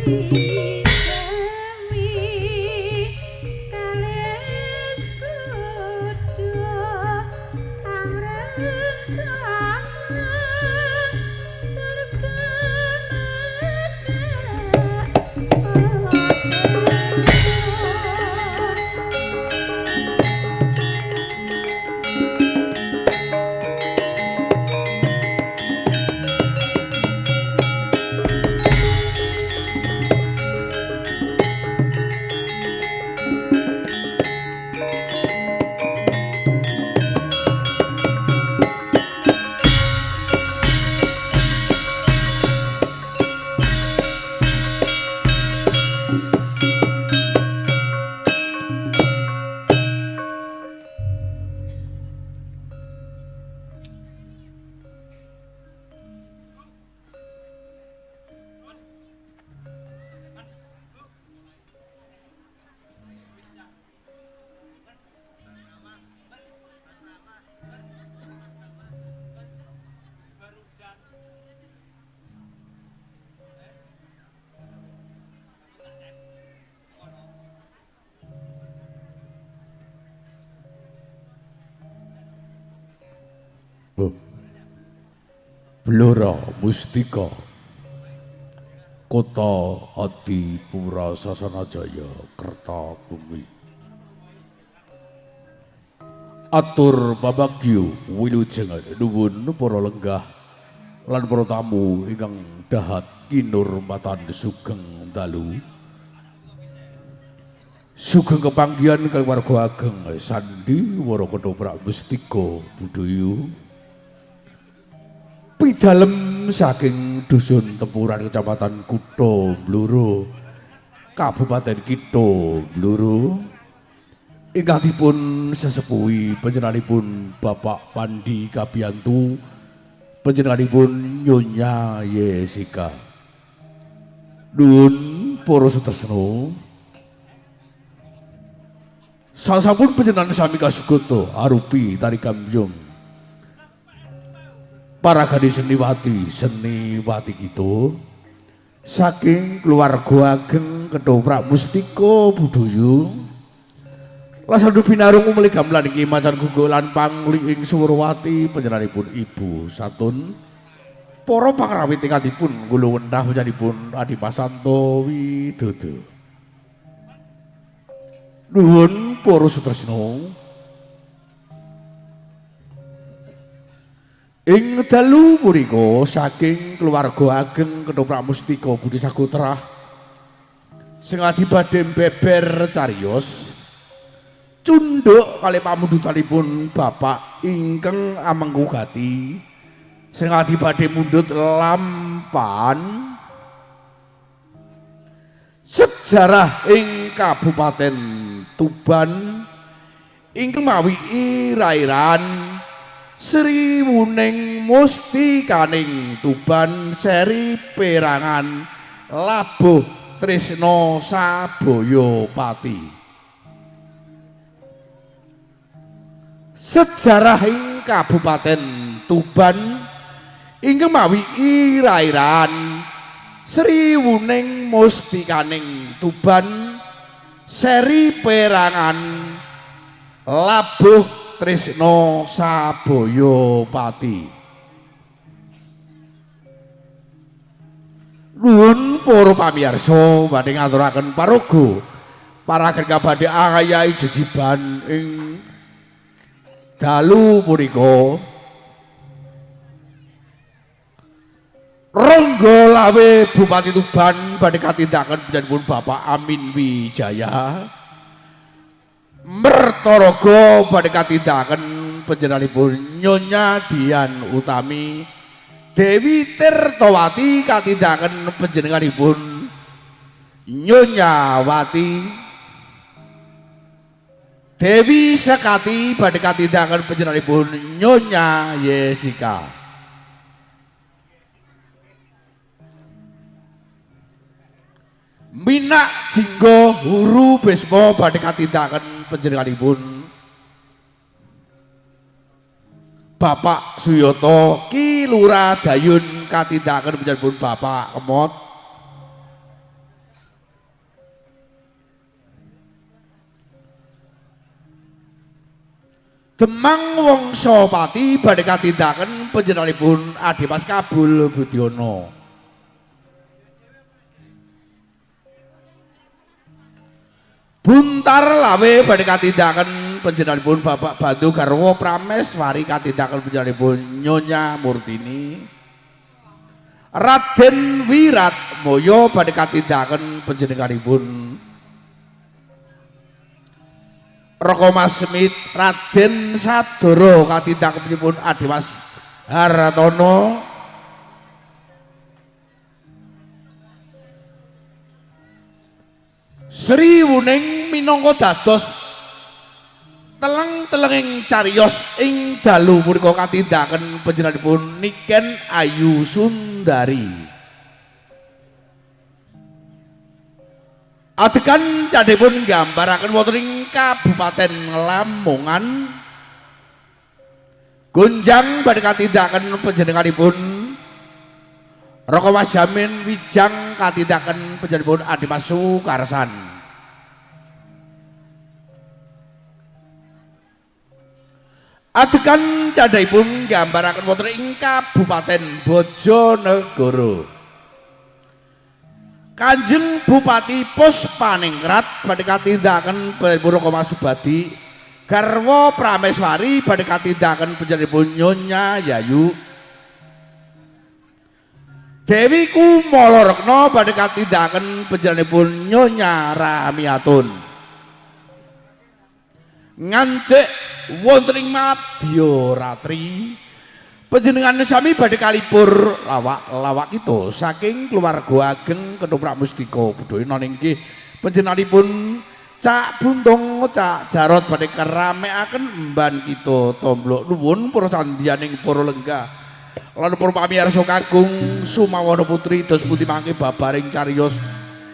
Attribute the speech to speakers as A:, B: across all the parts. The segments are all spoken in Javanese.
A: Sami kalis kuda pangrencana tur kemedhek
B: Blora Mustika Kota Adipura Sasana Jaya Kertabumi. Atur pabagyo wilujeng nuwun para lenggah lan para tamu ingkang dahat kinurmatan sugeng dalu. Sugeng kepanggihan keluarga ageng Sandi Wara Ketoprak Mustika Budaya. Pidalem saking dusun Tempuran Kecamatan Kutha Blora, Kabupaten Kitha Blora, ingkang dipun sesepuhi panjenenganipun Bapak Pandi Kabiyantu, panjenenganipun Nyonya Yesika. Nuwun para sutresna. Sasampun panjenengan sami kasugata arupi tari gambyong para gadis seniwati seniwati kita saking keluarga ageng Ketoprak Mustika Budaya lasandu binarung umli gamelan iki macan gugu lan pangli ing Suwurwati panjenenganipun Ibu Satun para pangrawit ingkang dipun kula wentah panjenenganipun Adipasanto Widodo. Nuwun para sutresna. Ing dalu punika saking keluarga ageng Ketoprak Mustika Budi Sagotra sing badhe beber cariyos cundhuk kalih pamundhutanipun bapak ingkang amengku gati sing badhe mundhut lampan sejarah ing Kabupaten Tuban ingkang mawi ira-iran Sri Wuning Mustikaning Tuban seri perangan labuh Trisna Sabaya Pati. Sejarah ing Kabupaten Tuban ingkang mawi ira-iran Sri Wuning Mustikaning Tuban seri perangan labuh Trisna Sabaya Pati. Nuwun para pamirsa badhe ngaturaken paraga para ingkang badhe ayahi jejiban ing dalu punika. Ronggo Lawe Bupati Tuban badhe katindakaken panjenenganipun Bapak Amin Wijaya. Mertorogo badhe katindakaken panjenenganipun Nyonya Dian Utami. Dewi Tirtawati katindakaken panjenenganipun Nyonya Wati. Dewi Sekati badhe katindakaken panjenenganipun Nyonya Yesika. Minak Jinggo Huru Bismo badhe katindakaken panjenenganipun Bapak Suyoto Ki Lurah Dayun katindakaken panjenenganipun Bapak Kemot. Demang Wongsopati badhe katindakaken panjenenganipun Adimas Kabul Budiono. Buntar Lawe badhe katindakaken panjenenganipun Bapak Bantu garwa Prameswari katindakaken panjenenganipun Nyonya Murtini. Raden Wiratmoyo badhe katindakaken panjenenganipun Raka Mas Smith, Raden Sadoro katindakaken Adimas Hartono. Sri Wuning minangka dados teleng-telenging cariyos ing dalu punika katindakaken panjenenganipun Niken Ayu Sundari. Adegan candhipun nggambaraken wonten ing Kabupaten Lamongan. Gonjang badhe katindakaken panjenenganipun Raka Mas Jamin Wijang katindakaken panjenenganipun Adimas Sukarsan. Adegan candhaipun nggambaraken wonten ing Kabupaten Bojonegoro. Kanjeng Bupati Puspaningrat badhe katindakaken panjenenganipun Raka Subadi, garwa Prameswari badhe katindakaken panjenenganipun Nyonya Yayu. Dewi Kumala Rekna badhe katindakaken panjenenganipun Nyonya Ramiatun. Ngancik wonten ing Madyaratri panjenengan sami badhe kalipur lawak-lawak kita saking keluarga ageng Ketoprak Mustika Budaya inggih panjenenganipun Cak Buntung Cak Jarot badhe keramekaken emban kita tomblok. Nuwun para sandyaning para lenggah lan para pamirsa kakung Sumawana Putri dos pundi mangke babaring cariyos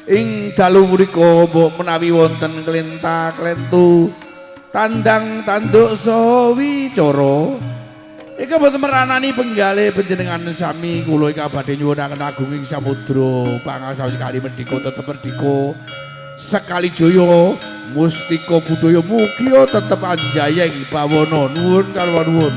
B: ing dalu punika mbok menawi wonten klenta-klentu tandang tanduk sawicara ika boten meranani penggale panjenengan sami kula ika badhe nyuwunaken agunging samudra pangasawi sekali mendika tetep merdika sekali jaya mustika budaya mugia tetep anjayeng bawana. Nuwun kalawan nuwun.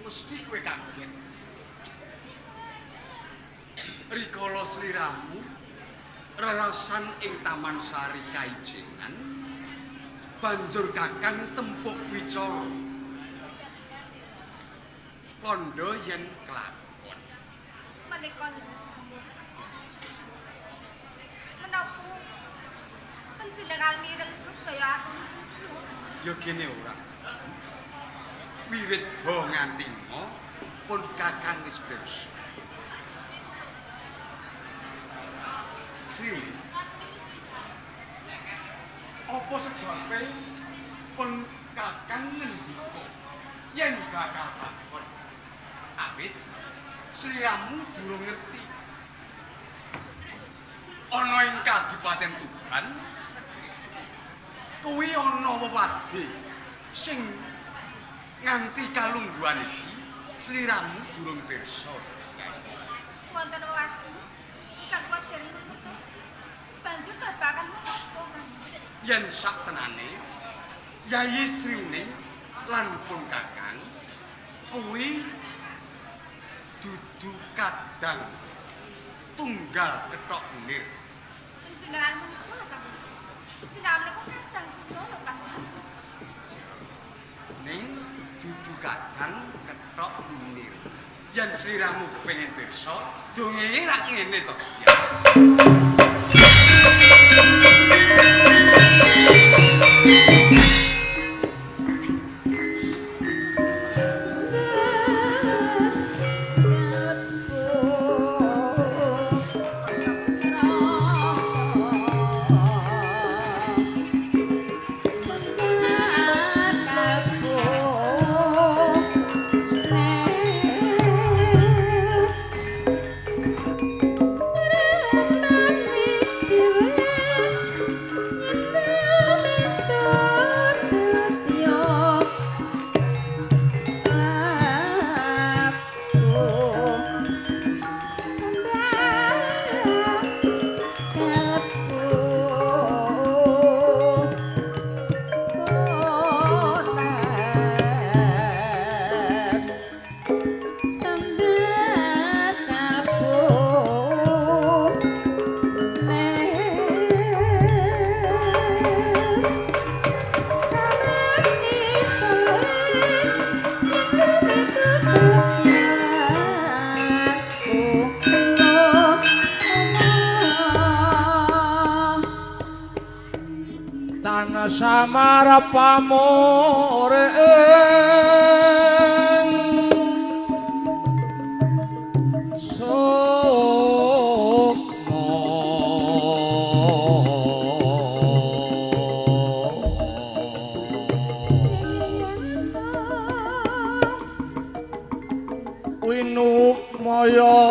C: Mesti kowe kaget. Rikala sliramu rerasan ing Taman Sari Kaijengan, banjur Kakang tempuk wicara. Kandha yen kelakon.
A: Menika leres Mas. Menapa panjenengan mireng sedaya aturipun?
C: Ya kene ora. Wiwit ho nganti mo pun Kakang wis pirsa. Sri, apa sebabe pun Kakang ngendika yen bakal takon? Awit sliramu durung ngerti. Ana ing Kadipaten Tuban kuwi ana wewadhe sing nganti kalungguhan iki sliramu durung pirsa.
A: Wonten wewadhe ingkang kula dereng ngertosi. Banjur babagan menapa, Mas?
C: Yen sak tenane Yayi Sriuning lan pun Kakang kuwi dudu kadang tunggal kethok munir.
A: Panjenengan menika lho Kang Mas. Panjenengan menika kadang kula lho Kang Mas.
C: Ning dudu kadang kethok munir. Yen sliramu kepengin pirsa, dongenge rak ngene to.
B: Samara pamore sukma winukmaya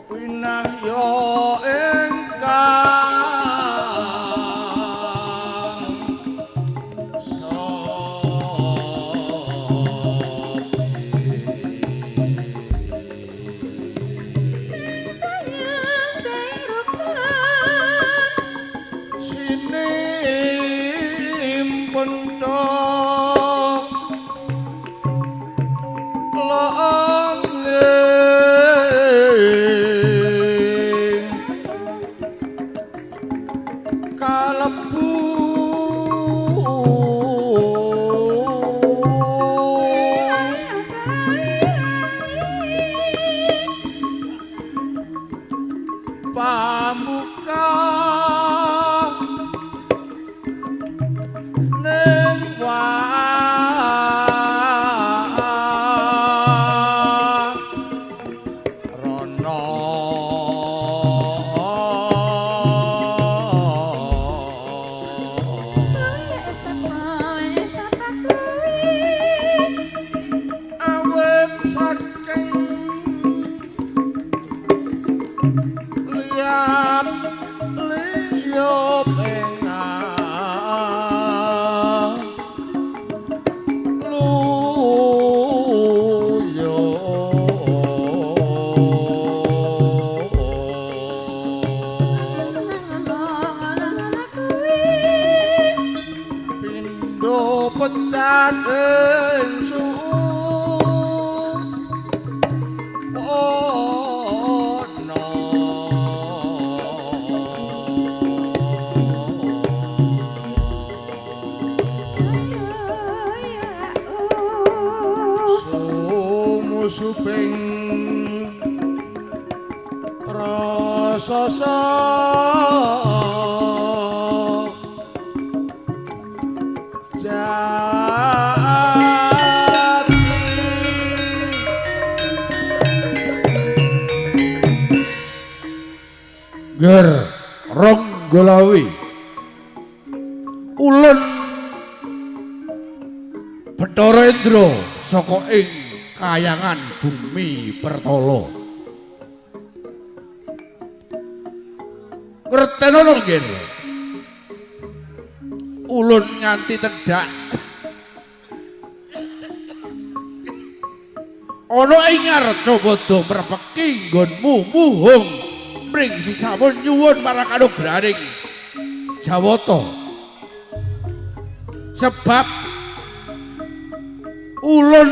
B: winahya ingkang pamuka ning Aja pecat ing suwana. Sumusuping rasa jati. Ger Ronggolawe ulun Bathara Indra saka ing kayangan bumi Pertala. Ngertenono nggih. Ulun nganti tedhak ana ing Ngarcapada mrepeki nggonmu muhung mring sesamun nyuwun marang kanugrahaning Jawata. Sebab ulun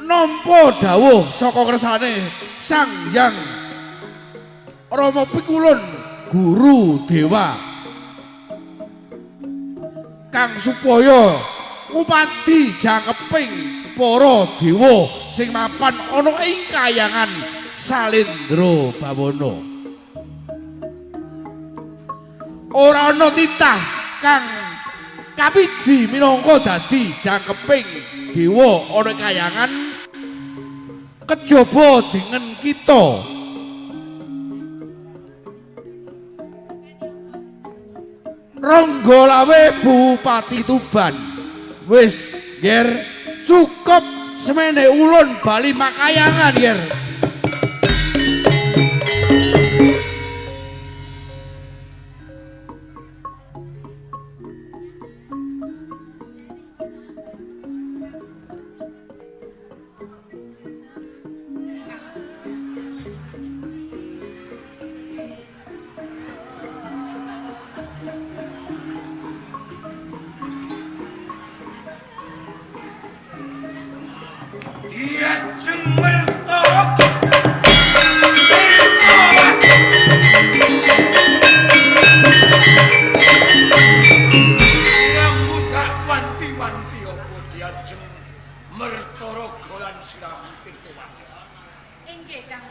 B: nampa dawuh saka kersane Sang Hyang Rama Pikulun Guru Dewa kang supaya ngupadi jangkeping para dewa sing mapan ana ing kayangan Salindra Bawana. Ora ana titah kang kapiji minangka dadi jangkeping dewa ana kayangan kejaba jeneng kita. Ronggolawe Bupati Tuban. Wis nger cukup semene ulun bali makayangan nger.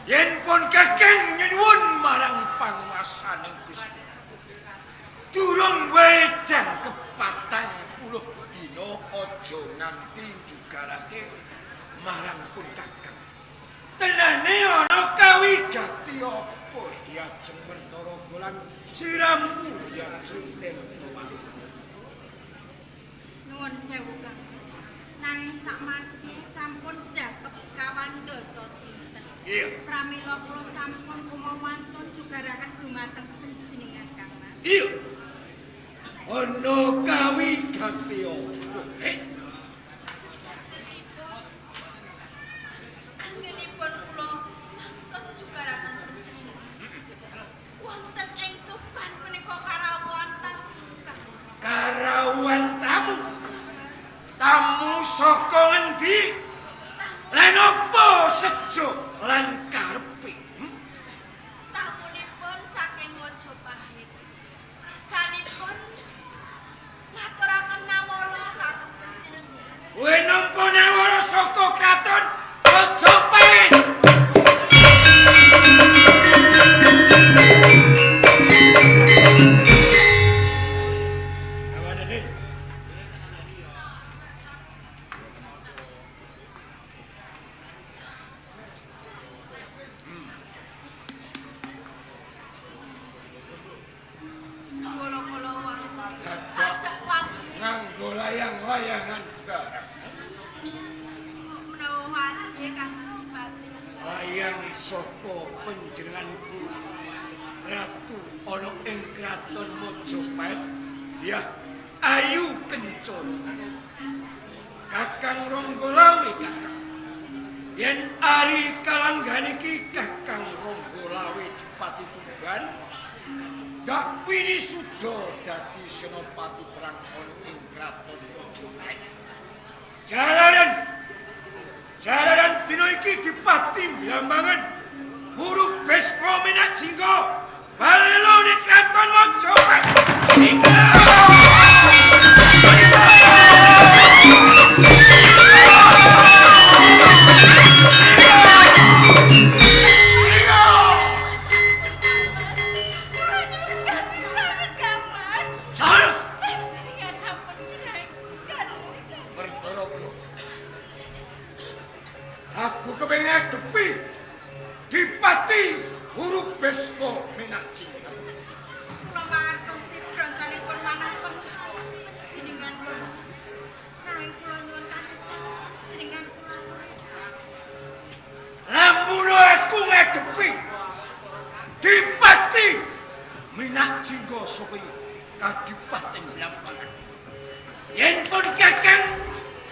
C: Yen pun kakang nyuwun marang panguwasaning Gusti. Durung wae jangkep 40 dina aja nganti njugarake marang pun kakang. Tenane ana kawigati apa diajeng Mertaraga lan siramu diajeng Tirtawati.
A: Nuwun sewu Kang. Nanging sakmangke sampun jangkep sekawan dasa dinten.
C: Iya.
A: Pramila kula sampun kumawantun jugaraken dumateng panjenengan Kang Mas.
C: Iya. Ana kawigati apa?
A: Sejatosipun anggenipun kula wonten jugaraken panjenengan. Wonten ing Tuban menika karawuhan tamu Kang Mas.
C: Karawuhan tamu? Tamu saka ngendi? Lan apa sejo lan karepe?
A: Tamunipun saking Majapahit. Kersanipun ngaturaken nawala kagem panjenengan.
C: Kowe nampa nawala saka kraton Majapahit. Layang-layangan barang. Layang saka panjenenganku ratu ana ing kraton Majapahit ya ayu kencana. Kakang Ronggolawe kakang. Yen ari kalanggan iki Kakang Ronggolawe Dipati Tuban
D: Ndak winisuda dadi senopati perang ana ing kraton Majapahit. Jalaran dina iki dipati Blambangan Guru Bisma Minak Jingga balelo ning kraton Majapahit. Jingga. Aku kepengin ngadepi Dipati Guru Bisma Minak Jingga.
A: Kula mangertosi brontonipun manah panjenengan Mas. Nanging kula nyuwun kanthi sanget panjenengan kula aturi.
D: Lamun aku ngadepi Dipati Minak Jingga saking Kadipaten Blambangan. Yen pun kakang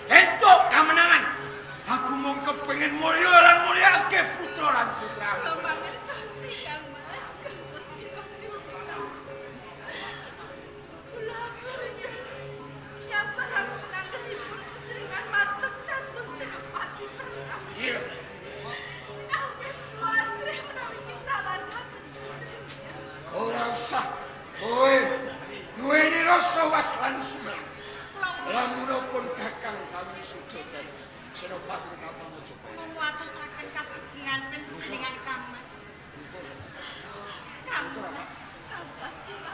D: entuk kamenangan, aku mung kepengin mulya lan mulyake putra lan putramu.
A: Kula mangertosi Kang Mas. Kula nyaparaken anggenipun panjenengan matuk dados senopati perang.
D: Iya.
A: Awit kula ajrih menawi kejalan dhateng panjenengan.
D: Ora usah. Kowe duweni rasa was lan sumelang. Lamun pun kakang kami suda dadi senopati kraton Majapahit.
A: Mung watosaken kasugengan panjenengan Kang Mas. Kang Mas, Kang Mas kula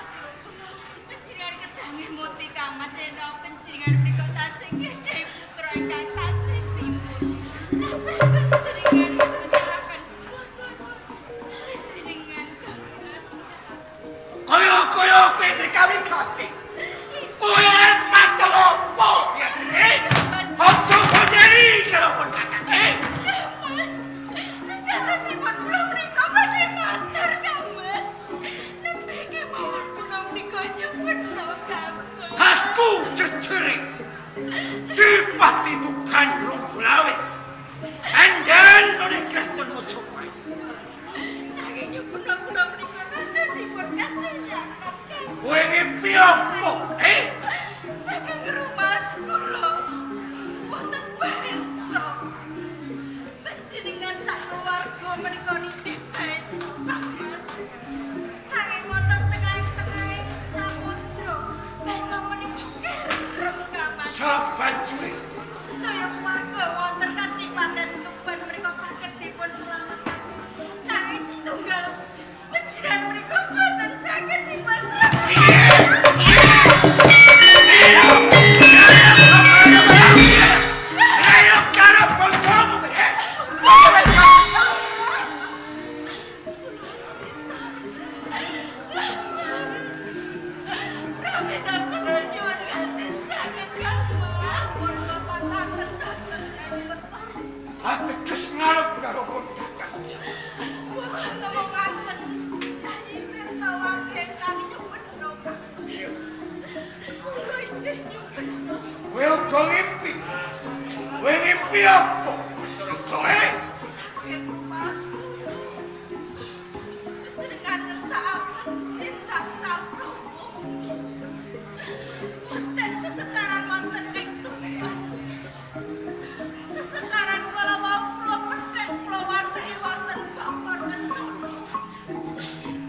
A: panjenengan kedah ngemuti Kang Mas yen panjenengan menika tasih gedhe putra ingkang tasih timbul. Tasih panjenengan menyerahaken panjenengan Kang Mas.
D: Kaya-kaya kowe dikawin gati. Kowe arep matur apa diajeni? Aja koceri karo pun kakang.
A: Mas, sejatosipun kula menika badhe matur Kang Mas. Nembe kemawon kula menika nyepeno Kang Mas.
D: Aku jejere Dipati Tuban Ronggolawe. Andhan ning kraton Majapahit.
A: Nanging nyepeno kula menika kadosipun kasenyakan Kang.
D: Kowe ngimpi apa?
A: Saking rumas kula wonten baento. Panjenengan sak keluarga menika nitih baento Kang Mas. Nanging wonten tengah-tengahing samudra baento menika kerep Kang Mas.
D: Sabanjure
A: sedaya keluarga wonten kadipaten Tuban menika saged dipun selametaken. Nanging setunggal panjenengan menika boten saged dipun selametaken.
D: Ayo karo bojomu kowe.
A: Pramila kula nyuwun nganti saged kang pun lepataken dhateng Kyai Pertama.
D: Ateges ngarep karo pun kakang.
A: Kula nemongaken Kyai Tirtawati ingkang nyepeno Kang.
D: Iya.
A: Kula ijih nyepeno.
D: Kowe uga ngimpi. Kowe ngimpi apa? Kowe
A: Saking rumas kula. Panjenengan ngersakaken tindak campromo. Petek sesekaran wonten ing Tuban. Sesekaran kala wau kula petrek kula wadhahi wonten Bokor Kencana.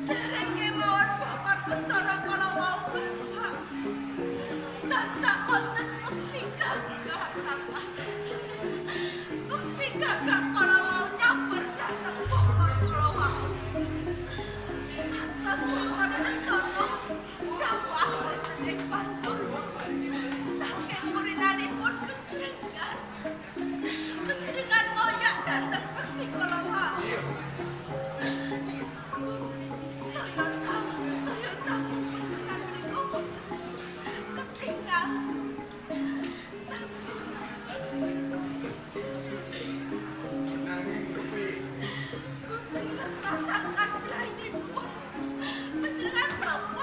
A: Dereng kemawon Bokor Kencana kala wau kebak. Dadak wonten peksi gagak Kang Mas. Peksi gagak kala wau nyamber dhateng Bokor kala wau. Atos Bokor Kencana dawuh wonten ing patung. Saking murinanipun panjenengan. Panjenengan ngoyak dhateng peksi kala wau. Saya tahu panjenengan menika boten ketinggal.
D: Nanging kowe
A: Boten ngertosaken blainipun. Panjenengan sampun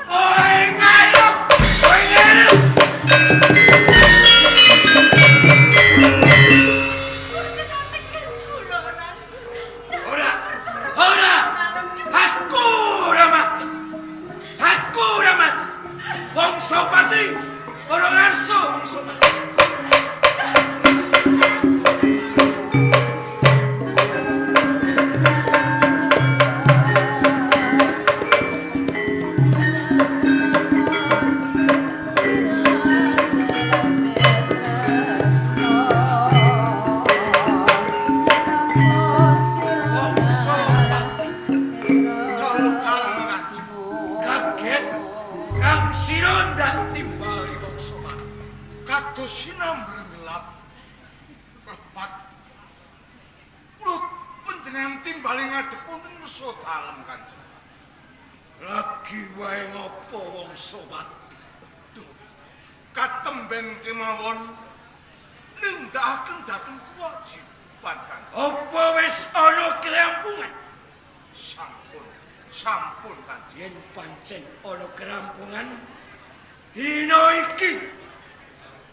D: Wangsa Pati. Wangsa Pati
C: Dalem Kanjeng.
D: Kaget kang sira ndak timbali Wangsa Pati.
C: Kados sinamber gelap lepat kula panjenengan timbali ngadhep wonten ngrsa dalem Kanjeng.
D: Lagi wae ngopo Wangsa Pati?
C: Duh, katemben kemawon nindakaken dhateng kewajiban Kanjeng.
D: Apa wis ana kerampungan?
C: Sampun, sampun Kanjeng.
D: Yen pancen ana kerampungan dina iki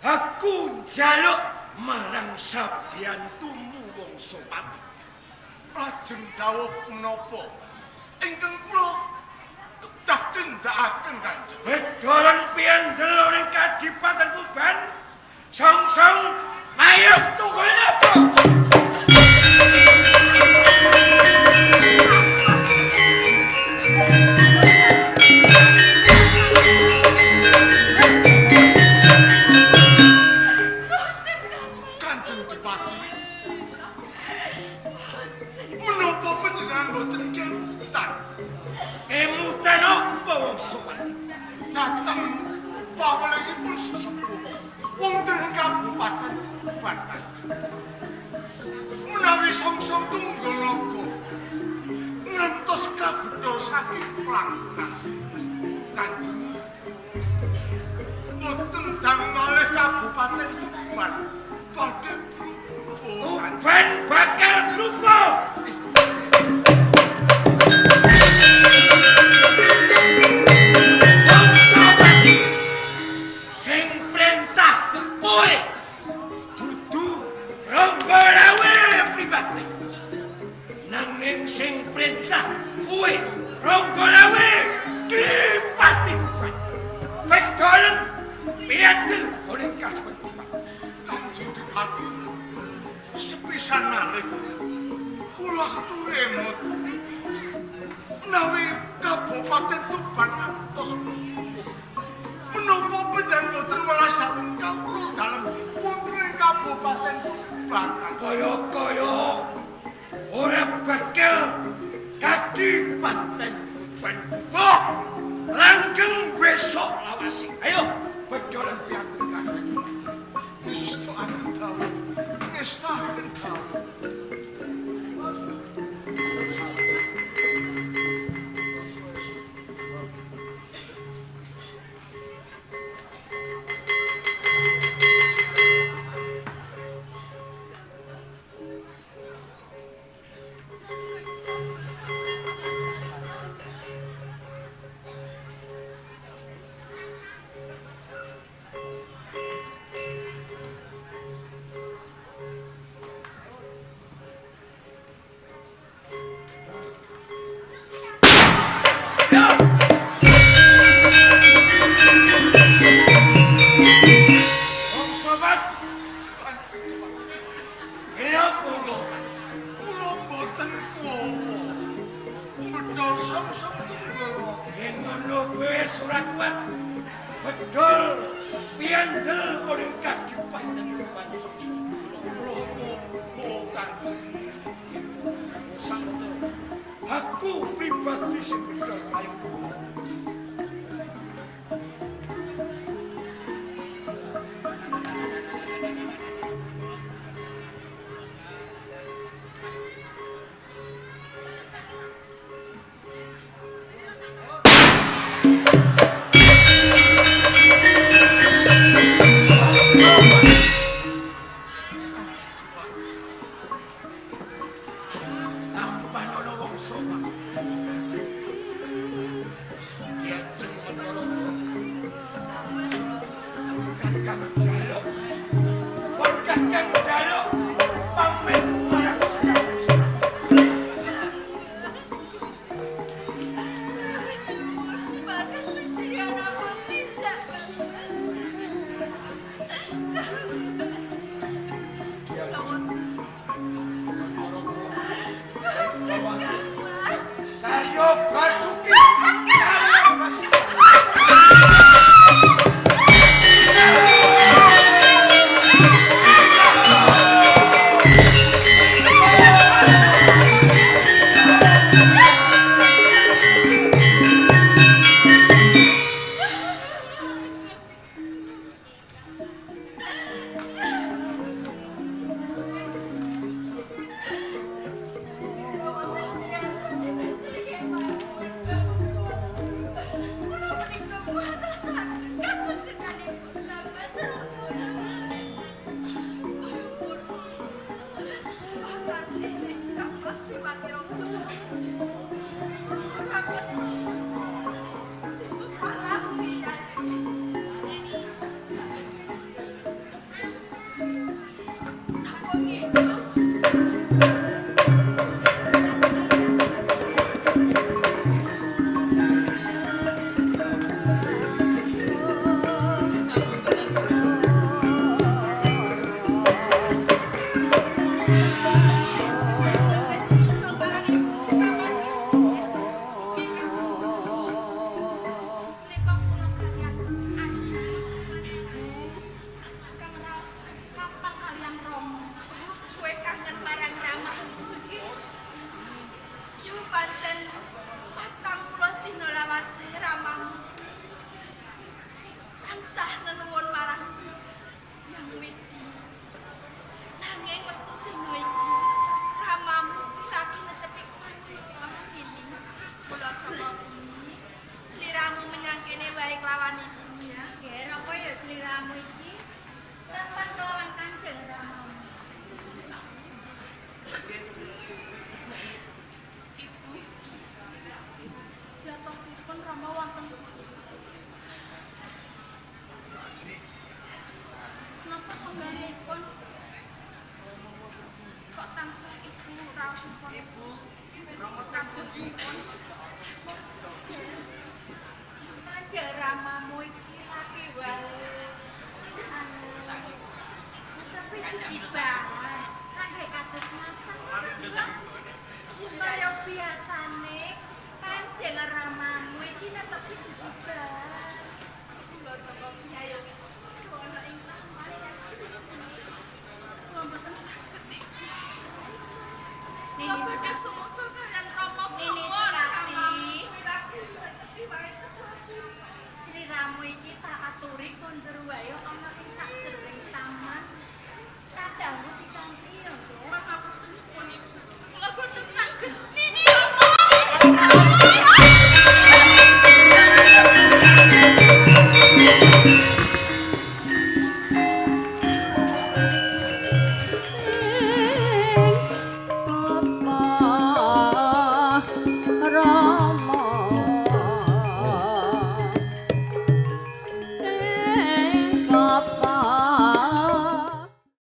D: aku njaluk marang sabiyantumu Wangsa Pati.
C: Lajeng dawuh menapa ingkang kula kedah tindakaken Kanjeng?
D: Bedolan piyandel ning kadipaten Tuban, song-song mayuk tunggul naga.
C: Kanjeng Dipati, menapa panjenengan boten kemutan?
D: Kemutan apa Wangsa Pati?
C: Dhateng pawelingipun sesepuh wonten ing Kabupaten Tuban Kanjeng. Menawi songsong tunggul naga ngantos kabedha saking plangkang Kanjeng, boten dang malih Kabupaten Tuban badhe brubuh Kanjeng.
D: Tuban bakal grupo. Wangsa Pati, sing perintah kowe dudu Rangga Lawe pribadi. Nanging sing perintah kowe Rangga Lawe Dipati Tuban. Bedolen piyandel ning Kabupaten Tuban.
C: Kanjeng Dipati, sepisan malih kula aturi emut menawi Kabupaten Tuban ngantos menapa panjenengan boten welas dhateng kawula dalem wonten ing Kabupaten Tuban Kanjeng?
D: Kaya-kaya ora bakal kadipaten Tuban buka langgeng besok lawasi. Ayo bedolen piyandel Kabupaten Tuban.
C: Nistakaken dawuh, nistakaken dawuh.
D: Wangsa Pati,
C: Kanjeng Dipati,
D: kaya Wangsa Pati.
C: Kula mboten kuwowo medhol songsong tunggul naga.
D: Yen ngono kowe wis ora kuat. Bedol piyandel ning kadipaten Tuban songso.
C: Kula muga Kanjeng.
D: Yen ngono sametara aku pribadi sing bedol payu. Tambah ana Wangsa Pati. Ki Ajeng Mentara Kakang jaluk. Pun kakang jaluk pamit marang Sekar.
A: Sebatas pencarian apa tidak, Bang? Napa nggih? Wis usul barang ibu paman.
E: Menika kula kaliyan Adi kang raos kapang kaliyan Rama.
A: Suwe kangen marang ramamu iki. Yo pancen 40 dina lawase ramamu. Tansah nenuwun marang Yang Widi. Nanging wektu dina iki ramamu lagi netepi kewajiban ini. Kula sapa bumi sliramu menyang kene wae kelawan ibu ya.
E: Nggih, apa ya sliramu iki? Kapan kelawan Kanjeng Ramamu?
A: Ibu,
E: Sejatosipun Rama wonten pundi? Napa penggalihipun kok tansah ibu raosipun?
D: Ibu, Rama teng pundi?
A: Kanjeng ramamu iki lagi wae anu tapi jejibahan kangge kados mateng. Kaya biasane Kanjeng ramamu iki netepi jejibahan.